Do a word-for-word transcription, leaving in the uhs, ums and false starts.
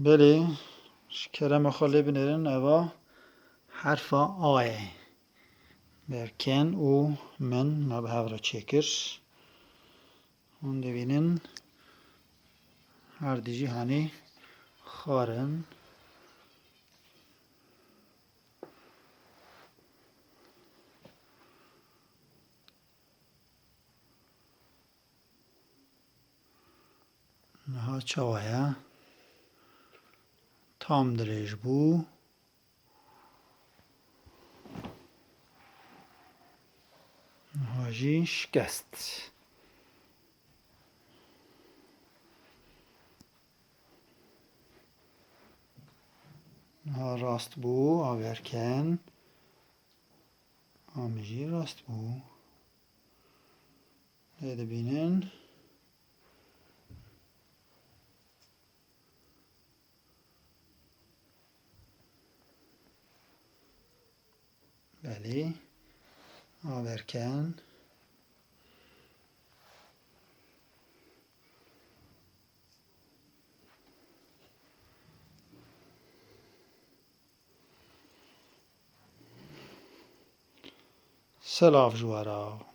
Belê, ji kerema xwe lê binêrin, eva herfa A ye. Berken û min me bi hev re çêkir. Hûn dibînin her dijî hanî xwar in. Niha çawa ye? Tam dirêj bû. Niha jî şikest. Niha rast bû, averken. A min jî rast bû. Lê dibînin. Belê. Averken. Silav ji we re.